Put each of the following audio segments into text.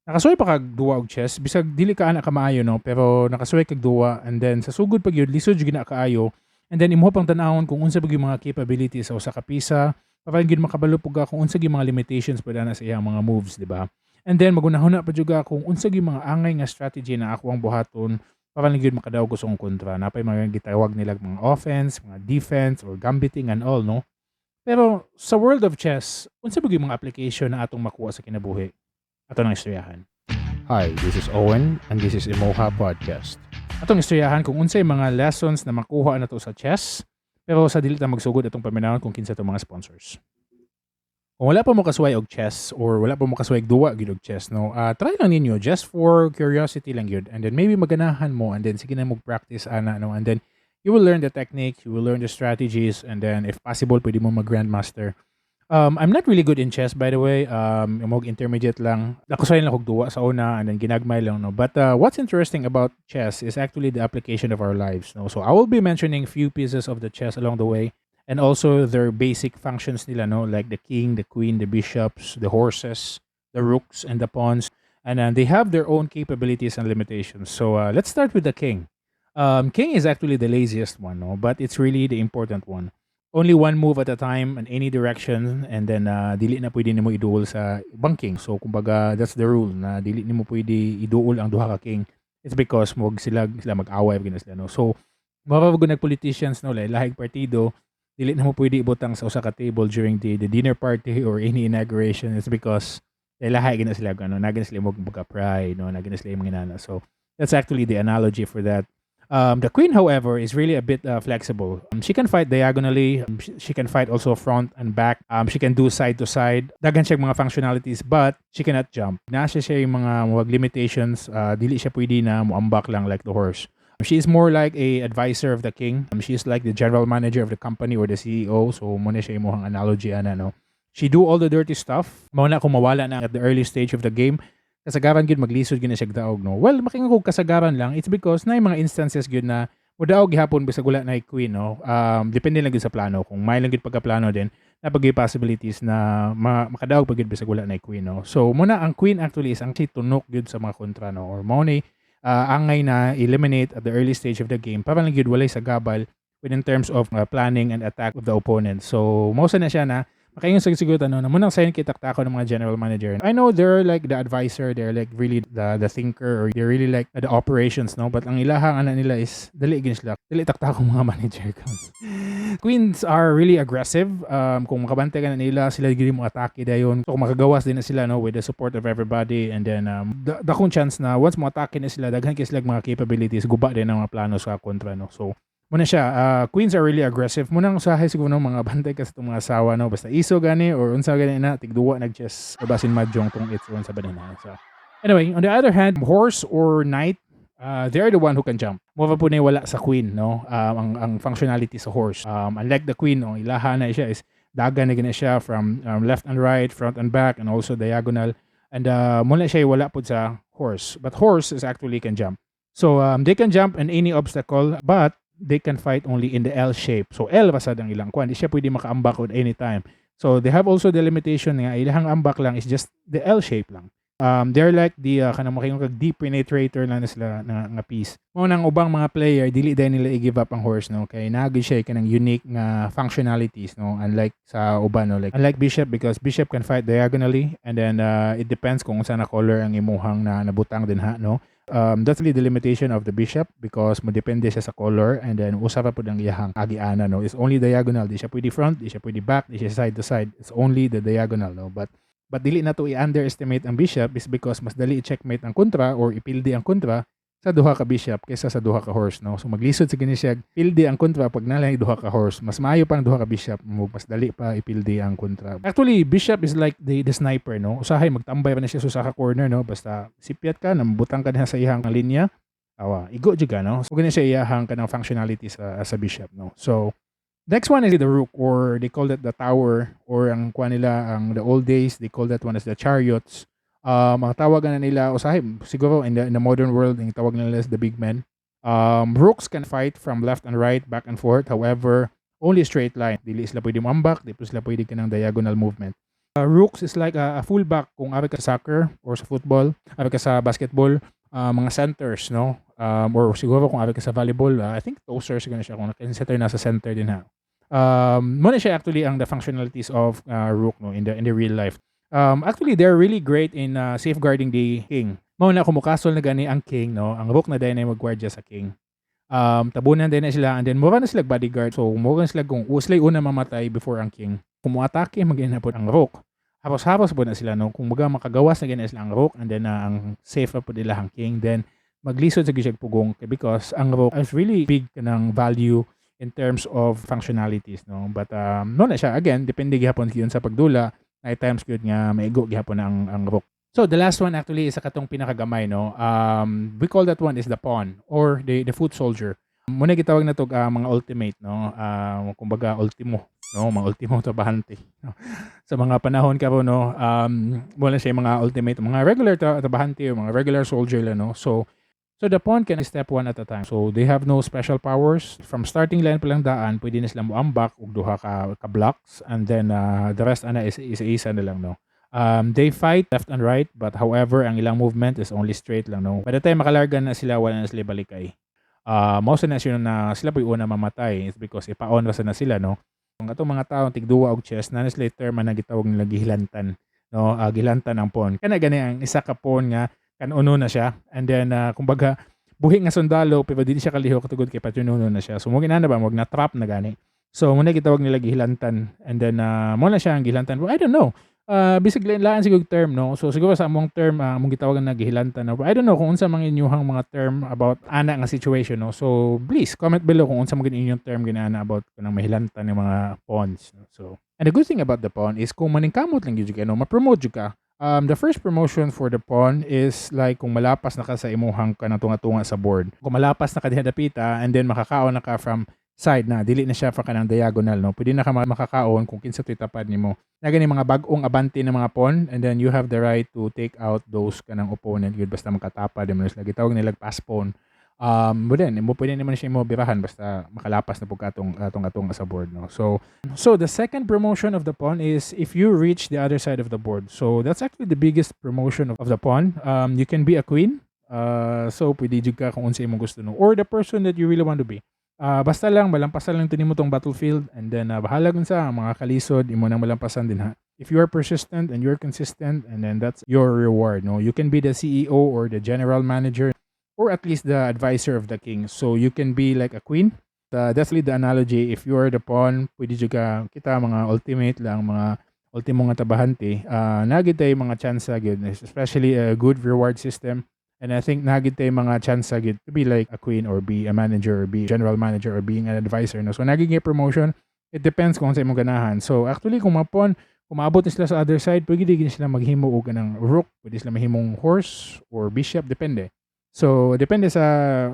Nakasuway pa kag duwa og chess bisag dili ka ana kamaayo, no, pero nakasuway kag duwa and then sa sugod pa gyud lisod jud na kaayo and then imo pang tan-awon kung unsa ba gyud mga capabilities sa usa ka pisa para gyud makabalo pud ka kung unsa gyud mga limitations pud ana sa iyang mga moves, di ba? And then magunahuna pa jud ka kung unsa gyud mga angay nga strategy na ako ang buhaton para lang gyud makadaog ko sa akong kontra. Napay mga gitawag nila mga offense, mga defense or gambiting and all, no? Pero sa world of chess, unsa ba gyud mga application na atong makuha sa kinabuhi? Ato nang istoryahan. Hi, this is Owen and this is Imoha Podcast. Atong istoryahan kung unsay mga lessons na makuha nato sa chess, pero sa dili ta magsugod, atong paminawon kung kinsa itong mga sponsors. Kung wala pa mo kasuway og chess or wala pa mo kasuway og duwa gyud og chess, no, try lang ninyo just for curiosity lang gyud and then maybe maganahan mo and then sige na mo practice ana, no, and then you will learn the techniques, you will learn the strategies, and then if possible pwede mo mag grandmaster. I'm not really good in chess, by the way. Mog intermediate lang. Nakasuway lang kog duwa sa una and then ginagmay lang, no. But what's interesting about chess is actually the application of our lives, no. So I will be mentioning few pieces of the chess along the way and also their basic functions nila, no, like the king, the queen, the bishops, the horses, the rooks, and the pawns. And then they have their own capabilities and limitations. So let's start with the king. King is actually the laziest one, no, but it's really the important one. Only one move at a time in any direction and then dili na pwede nimo iduol sa ibang king. So kumbaga that's the rule na dili nimo pwede iduol ang duha ka king. It's because mo sila mag-away gyud sila, no. So mao nag politicians, no, like lahig partido, dili na mo pwede ibutang sa usa ka table during the dinner party or any inauguration. It's because lahi gyud na sila, ano, naa gyud sila mo kumbaga pride, no, naa gyud sila mga inana. So that's actually the analogy for that. The queen, however, is really a bit flexible. She can fight diagonally. She can fight also front and back. She can do side to side. Daghan siya mga functionalities, but she cannot jump. Naa siya yung mga mga limitations. Dili siya pwede na muambak lang like the horse. She is more like a advisor of the king. She is like the general manager of the company or the CEO. So, mao na siya imong analogy ana, no. She do all the dirty stuff. Mao na kung mawala na at the early stage of the game, kasagaran gyud maglisod gyud na siya daog, no. Well, makinga kog kasagaran lang, it's because na mga instances gyud na mudaog gihapon bisag wala na queen, no. Depende lang gyud sa plano. Kung may lang gyud pagkaplano din, napagay possibilities na makadaog pa gyud bisag wala na queen, no. So mao na ang queen actually is ang tunok gyud sa mga kontra, no, or mao ni angay na eliminate at the early stage of the game para lang gyud walay sagabal within terms of planning and attack of the opponent. So mao sa na siya na makaingon sa siguro, ano, na munang sayon kitaktakon ng mga general manager. I know they're like the advisor, they're like really the thinker or they're really like the operations, no? But ang ilahang ana nila is dali gyud sila. Dali taktakon mga manager ka. Queens are really aggressive. Kung makabantay ka na nila, sila gyud mo atake dayon. So kung makagawas din na sila, no, with the support of everybody and then dakong chance na once mo atake na sila, daghan kay sila mga capabilities, guba din ang mga plano sa kontra, no. So mao na siya, queens are really aggressive. Mao nang usahay siguro no, mga bantay ka sa itong mga asawa, no? Basta iso gani or unsa gani na, tigduwa nag-chess or basin mahjong tong it's or unsa ba na. So, anyway, on the other hand, horse or knight, they're the one who can jump. Mao pa po na wala sa queen, no? Ang functionality sa horse. Unlike the queen, no, ilaha na siya is dagan na gina siya from left and right, front and back, and also diagonal. And mao na siya wala po sa horse. But horse is actually can jump. So they can jump in any obstacle, but they can fight only in the L shape. So L basta ang ilang kuan, di siya pwede makaambak at any time. So they have also the limitation nga ilang ambak lang is just the L shape lang. They're like the kanang makaingon kag deep penetrator lang na sila na, nga piece. Mao nang ubang mga player dili din nila i-give up ang horse, no, kay naa gyud siya kanang unique nga functionalities, no, unlike sa uban, no, like unlike bishop, because bishop can fight diagonally and then it depends kung unsa na color ang imuhang na nabutang din ha, no. That's really the limitation of the bishop because mo depende siya sa color and then usa pa pud ang iyahang agiana, no. It's only diagonal, di siya pwede front, di siya pwede back, di siya side to side. It's only the diagonal, no. But dili na to i-underestimate ang bishop is because mas dali i-checkmate ang kontra or ipildi ang kontra sa duha ka bishop kaysa sa duha ka horse, no. So maglisod sa gani siya pildi ang kontra pag nalay duha ka horse. Mas maayo pa ang duha ka bishop mo, mas dali pa ipildi ang kontra. Actually, bishop is like the sniper, no. Usahay magtambay pa na siya sa usa ka corner, no, basta sipyat ka nambutang ka na sa iyang linya, awa igo jud ka, no. So gani siya iyahang kanang functionality sa bishop, no. So next one is the rook, or they call it the tower, or ang kuan nila ang the old days they call that one as the chariots. Ang tawag na nila usahay siguro in the modern world, ang tawag nila is the big men. Rooks can fight from left and right, back and forth. However, only straight line. Dili sila pwede moambak, di po sila pwede kanang diagonal movement. Rooks is like a fullback kung ari ka sa soccer or sa football, ari ka sa basketball, mga centers, no? Or siguro kung ari ka sa volleyball, I think tossers siguro siya kung center, nasa center din ha. Mao na siya actually ang the functionalities of rook, no, in the real life. Actually, they're really great in safeguarding the king. Mao na kung mukasol na gani ang king, no, ang rook na dayon ay magwardya sa king. Tabunan din na sila and then mura na sila bodyguard. So mura na sila kung sila una mamatay before ang king. Kung moatake man na pod ang rook, haros-haros pod na sila, no. Kung baga makagawas na gani sila ang rook and then ang safe pa pod nila ang king, then maglisod sa gyud pugong because ang rook is really big kanang value in terms of functionalities, no. But mao na siya, again, depende gihapon gyud sa pagdula. Naay times gyud nga maigo gihapon ang rook. So the last one actually is sa katong pinakagamay, no. We call that one is the pawn or the foot soldier. Mao na gitawag nato mga ultimate, no. Kumbaga ultimo, no, mga ultimo trabahante, no? Sa mga panahon karon, no, wala siya mga ultimate, mga regular trabahante o mga regular soldier lang, no. So the pawn can step one at a time. So they have no special powers. From starting line pa lang daan, pwede na sila moambak og duha ka blocks and then the rest ana is isa-isa na lang, no. They fight left and right, but however, ang ilang movement is only straight lang, no. By the time makalarga na sila, wala na sila balikay. Mao na siya na sila po'y una mamatay is because ipaon ra na sila, no. Ang atong mga tao tigduwa og chess na sila term na gitawag nila gihilantan, no. Gihilantan ang pawn. Kana gani ang isa ka pawn nga kanuno na siya and then kumbaga buhi nga sundalo pero dili siya kalihok tungod kay patronuno na siya. So mo ginana ba mo na trap na gani. So mao na gitawag nila gihilantan and then mao na siya ang gihilantan. But I don't know. Bisag lain siguro term, no. So siguro sa among term, among gitawagan na gihilantan, no. But I don't know kung unsa man inyuhang mga term about ana nga situation, no. So please comment below kung unsa man inyong term ginana about kanang mahilantan ng mga pawns, no? So and the good thing about the pawn is kung maningkamot lang gyud ka, no, ma-promote jud ka. The first promotion for the pawn is like kung malapas na ka sa imuhang kanang tunga-tunga sa board. Kung malapas na ka diha dapita and then makakaon na ka from side na, dili na siya fa kanang diagonal, no. Pwede na ka makakaon kung kinsa to'y tapad nimo. Na gani mga bag-ong abante ng mga pawn and then you have the right to take out those kanang opponent gyud basta makatapad mo sila. Gitawag nila pass pawn. Mo din, mo pwede naman siya mo birahan basta makalapas na pud katong atong atong sa board, no. So the second promotion of the pawn is if you reach the other side of the board. So that's actually the biggest promotion of the pawn. You can be a queen. So pwede jud ka kung unsa imong gusto, no, or the person that you really want to be. Basta lang malampasan lang nimo tong battlefield and then bahala kung sa mga kalisod imo nang malampasan din ha. If you are persistent and you're consistent, and then that's your reward, no. You can be the CEO or the general manager or at least the advisor of the king. So you can be like a queen. That's really the analogy. If you are the pawn, pwede jud ka kita mga ultimate lang, mga ultimo nga trabahante, naa gyud tay mga chance gyud, especially a good reward system. And I think naa gyud tay mga chance gyud to be like a queen or be a manager or be general manager or being an advisor. No? So nagiging promotion, it depends kung sa imong ganahan. So actually kung mga pawn, kung maabot na sila sa other side, pwede din sila maghimo og kanang rook, pwede sila mahimong horse or bishop, depende. So depende sa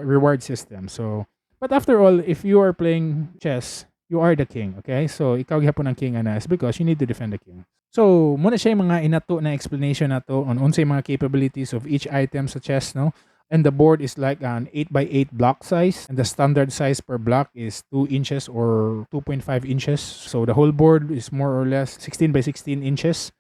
reward system. So but after all, if you are playing chess, you are the king, okay? So ikaw gihapon ang king ana is because you need to defend the king. So mao na siya yung mga inato na explanation nato on unsay mga capabilities of each item sa chess, no? And the board is like an 8 by 8 block size and the standard size per block is 2 inches or 2.5 inches. So the whole board is more or less 16 by 16 inches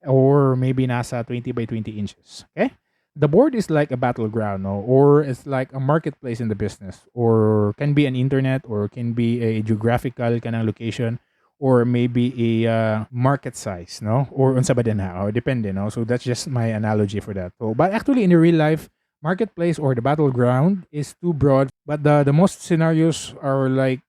or maybe nasa 20 by 20 inches. Okay? The board is like a battleground, no? Or it's like a marketplace in the business, or can be an internet, or can be a geographical kanang location, or maybe a market size, no? Or unsa ba din ha? O, depende, no? So that's just my analogy for that. So, but actually in the real life, marketplace or the battleground is too broad, but the most scenarios are like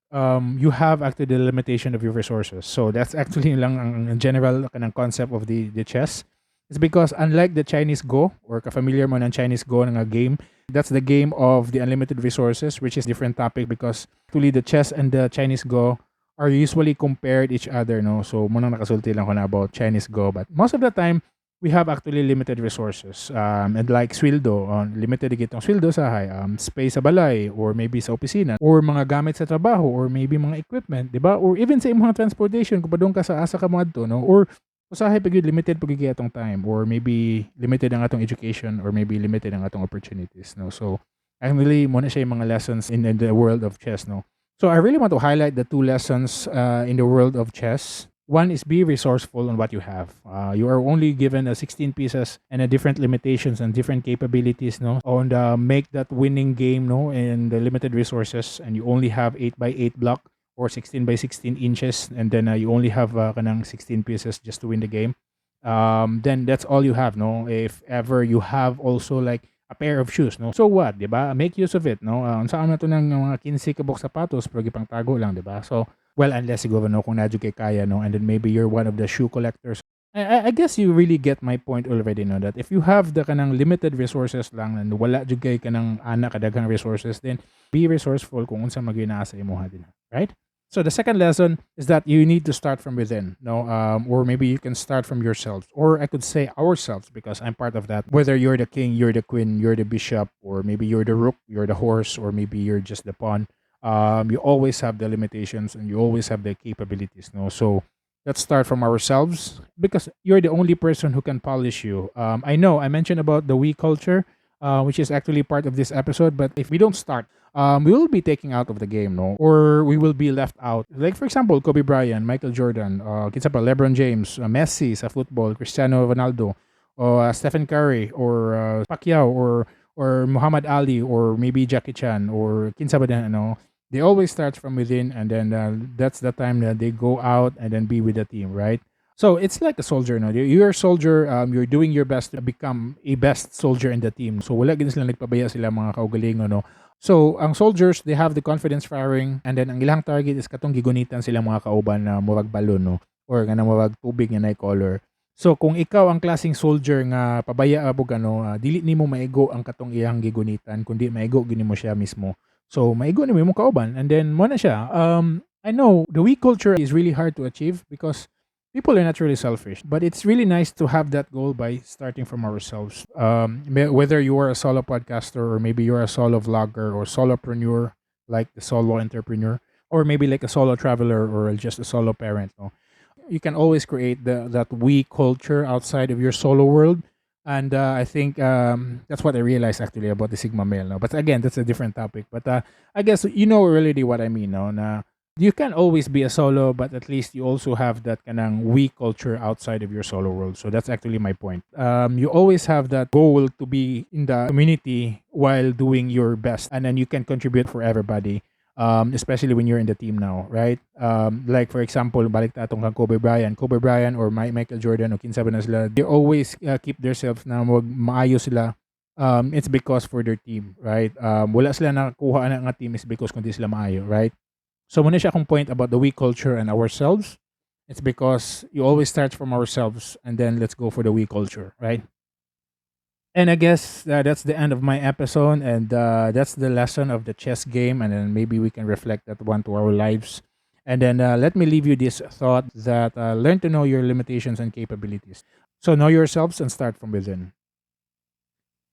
you have actually the limitation of your resources. So that's actually lang ang general kanang concept of the chess. It's because unlike the Chinese Go, or ka-familiar mo ng Chinese Go nga game, that's the game of the unlimited resources, which is different topic because actually the chess and the Chinese Go are usually compared each other, no? So, mao nang nakasulti lang ko na about Chinese Go. But most of the time, we have actually limited resources. And like sweldo, on limited kitong sweldo sa hay, space sa balay, or maybe sa opisina, or mga gamit sa trabaho, or maybe mga equipment, di ba? Or even sa imong transportation, kung padung ka sa asa ka mo adto, no? Or usahay pag limited pag atong time, or maybe limited ang atong education, or maybe limited ang atong opportunities, no? So actually mao na siya yung mga lessons in the world of chess, no. So I really want to highlight the two lessons in the world of chess. One is be resourceful on what you have. You are only given a 16 pieces and a different limitations and different capabilities, no, on the make that winning game, no, and the limited resources, and you only have 8 by 8 block or 16 by 16 inches, and then you only have kanang 16 pieces just to win the game. Then that's all you have, no? If ever you have also like a pair of shoes, no? So what, 'di ba? Make use of it, no? Unsa man to ng mga 15 ka buok sapatos pero gipangtago lang, 'di ba? So, well, unless siguro, no, kung naa jud kay kaya, no, and then maybe you're one of the shoe collectors. I guess you really get my point already, no, that if you have the kanang limited resources lang and wala jud kay kanang ana kadaghang resources, then be resourceful kung unsa man gyud naa sa imuha din, right? So the second lesson is that you need to start from within, no, or maybe you can start from yourselves, or I could say ourselves because I'm part of that. Whether you're the king, you're the queen, you're the bishop, or maybe you're the rook, you're the horse, or maybe you're just the pawn. You always have the limitations and you always have the capabilities, no. So let's start from ourselves because you're the only person who can polish you. I know I mentioned about the we culture, which is actually part of this episode, but if we don't start, we will be taken out of the game, no? Or we will be left out. Like, for example, Kobe Bryant, Michael Jordan, kinsa pa, LeBron James, Messi sa football, Cristiano Ronaldo, or Stephen Curry, or Pacquiao, or Muhammad Ali, or maybe Jackie Chan, or kinsa ba din, ano? They always start from within, and then that's the time that they go out and then be with the team, right? So it's like a soldier, no? You're a soldier, you're doing your best to become a best soldier in the team. So wala gid sila nagpabaya sila mga kaugalingon, no? So, ang soldiers, they have the confidence firing, and then ang ilang target is katong gigunitan sila mga kauban na murag balon, no? Or nga na murag tubig nga naay color. So, kung ikaw ang klaseng soldier nga pabaya abog ano, dili nimo maigo ang katong iyang gigunitan, kundi maigo gini mo siya mismo. So, maigo nimo imong kauban and then mo na siya. I know the we culture is really hard to achieve because people are naturally selfish, but it's really nice to have that goal by starting from ourselves. Whether you are a solo podcaster or maybe you're a solo vlogger or solopreneur, like the solo entrepreneur, or maybe like a solo traveler or just a solo parent, no? You can always create the that we culture outside of your solo world. And I think that's what I realized actually about the Sigma male. No? But again, that's a different topic. But I guess you know really what I mean. No? Na you can always be a solo, but at least you also have that kanang we culture outside of your solo world. So that's actually my point. You always have that goal to be in the community while doing your best, and then you can contribute for everybody. Especially when you're in the team now, right? Like for example, balik ta atong kang Kobe Bryant, Kobe Bryant or Michael Jordan o kinsa ba na sila, they always keep themselves na mag maayo sila. It's because for their team, right? Wala sila nakakuha na nga team is because kung di sila maayo, right? So muna siya akong point about the we culture and ourselves. It's because you always start from ourselves and then let's go for the we culture, right? And I guess that's the end of my episode, and that's the lesson of the chess game. And then maybe we can reflect that one to our lives. And then let me leave you this thought that learn to know your limitations and capabilities. So know yourselves and start from within.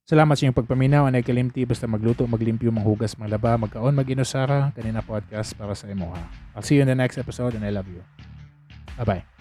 Salamat sa inyong pagpaminaw. Anay kalimti, basta magluto, maglimpyo, manghugas, maglaba, magkaon, mag-inusara. Kanina podcast para sa imo ha. I'll see you in the next episode and I love you. Bye-bye.